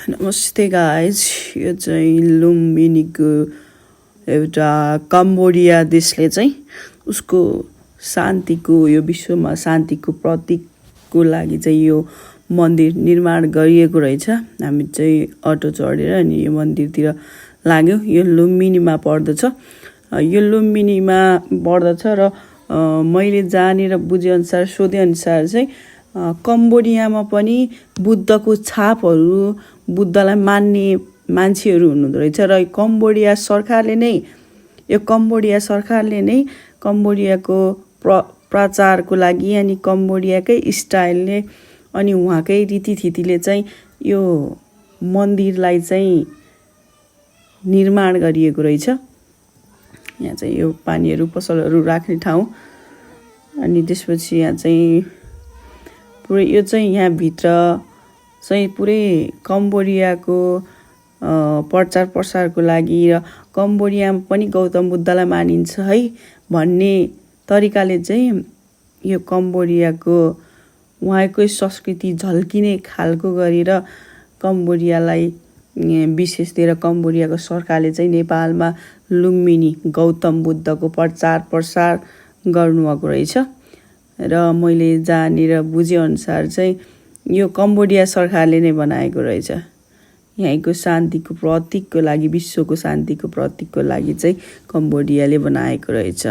नमस्ते गाइज, यो चाहिँ लुम्बिनीको एउटा कम्बोडिया देशले चाहिँ उसको शान्तिको यो विश्वमा शान्तिको प्रतीकको लागि चाहिँ यो मन्दिर निर्माण गरिएको रहेछ। हामी चाहिँ अटो चढेर अनि यो मन्दिरतिर लाग्यो। यो लुम्बिनीमा पर्दछ। यो लुम्बिनीमा पर्दछ र मैले जानेर बुझेअनुसार सोधेअनुसार चाहिँ कम्बोडियामा पनि बुद्धको छापहरू, बुद्धलाई मान्ने मान्छेहरू हुनुहुँदो रहेछ र कम्बोडिया सरकारले नै कम्बोडियाको प्रचारको लागि अनि कम्बोडियाकै स्टाइलले अनि उहाँकै रीतिथितिले चाहिँ यो मन्दिरलाई चाहिँ निर्माण गरिएको रहेछ। यहाँ चाहिँ यो पानीहरू पसलहरू राख्ने ठाउँ अनि त्यसपछि यहाँ चाहिँ पुरै यो चाहिँ यहाँभित्र चाहिँ पुरै कम्बोडियाको प्रचार प्रसारको लागि र कम्बोडियामा पनि गौतम बुद्धलाई मानिन्छ है भन्ने तरिकाले चाहिँ यो कम्बोडियाको उहाँकै संस्कृति झल्किने खालको गरेर कम्बोडियालाई विशेष दिएर कम्बोडियाको सरकारले चाहिँ नेपालमा लुम्बिनी गौतम बुद्धको प्रचार प्रसार गर्नुभएको रहेछ। र मैले जानेर बुझेअनुसार चाहिँ यो कम्बोडिया सरकारले नै बनाएको रहेछ। यहीँको शान्तिको प्रतीकको लागि, विश्वको शान्तिको प्रतीकको लागि चाहिँ कम्बोडियाले बनाएको रहेछ।